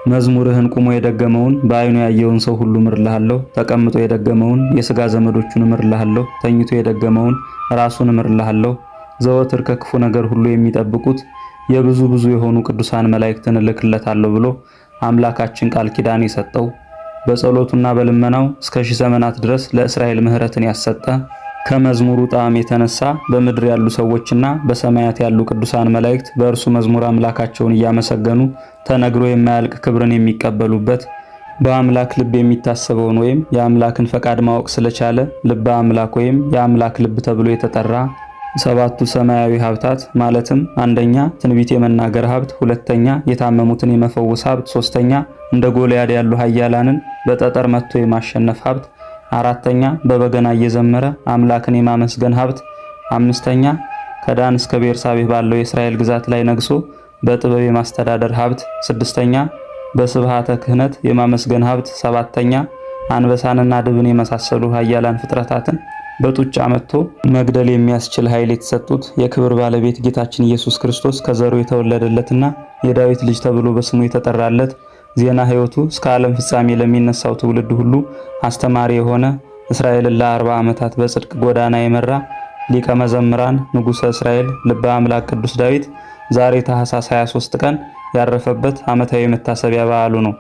መዝሙርህን ቁሞ የደገመውን በዓይኑ ያየውን ሰው ሁሉ እምርልሃለሁ። ተቀምጦ የደገመውን የሥጋ ዘመዶቹን እምርልሃለሁ። ተኝቶ የደገመውን ራሱን እምርልሃለሁ። ዘወትር ከክፉ ነገር ሁሉ የሚጠብቁት የብዙ ብዙ የሆኑ ቅዱሳን መላእክትን እልክለታለሁ ብሎ አምላካችን ቃል ኪዳን የሰጠው፣ በጸሎቱና በልመናው እስከ ሺህ ዘመናት ድረስ ለእስራኤል ምሕረትን ያሰጠ፣ ከመዝሙሩ ጣዕም የተነሳ በምድር ያሉ ሰዎችና በሰማያት ያሉ ቅዱሳን መላእክት በእርሱ መዝሙር አምላካቸውን እያመሰገኑ ተነግሮ የማያልቅ ክብርን የሚቀበሉበት፣ በአምላክ ልብ የሚታሰበውን ወይም የአምላክን ፈቃድ ማወቅ ስለቻለ ልበ አምላክ ወይም የአምላክ ልብ ተብሎ የተጠራ፣ ሰባቱ ሰማያዊ ሀብታት ማለትም አንደኛ ትንቢት የመናገር ሀብት፣ ሁለተኛ የታመሙትን የመፈወስ ሀብት፣ ሶስተኛ እንደ ጎልያድ ያሉ ኃያላንን በጠጠር መትቶ የማሸነፍ ሀብት፣ አራተኛ በበገና እየዘመረ አምላክን የማመስገን ሀብት፣ አምስተኛ ከዳን እስከ ቤርሳቤህ ባለው የእስራኤል ግዛት ላይ ነግሶ በጥበብ የማስተዳደር ሀብት፣ ስድስተኛ በስብሃተ ክህነት የማመስገን ሀብት፣ ሰባተኛ አንበሳንና ድብን የመሳሰሉ ኃያላን ፍጥረታትን በጡጫ መጥቶ መግደል የሚያስችል ኃይል የተሰጡት፣ የክብር ባለቤት ጌታችን ኢየሱስ ክርስቶስ ከዘሩ የተወለደለትና የዳዊት ልጅ ተብሎ በስሙ የተጠራለት፣ ዜና ሕይወቱ እስከ ዓለም ፍጻሜ ለሚነሳው ትውልድ ሁሉ አስተማሪ የሆነ፣ እስራኤልን ለ40 ዓመታት በጽድቅ ጎዳና የመራ ሊቀ መዘምራን ንጉሠ እስራኤል ልበ አምላክ ቅዱስ ዳዊት ዛሬ ታኅሳስ 23 ቀን ያረፈበት ዓመታዊ መታሰቢያ በዓሉ ነው።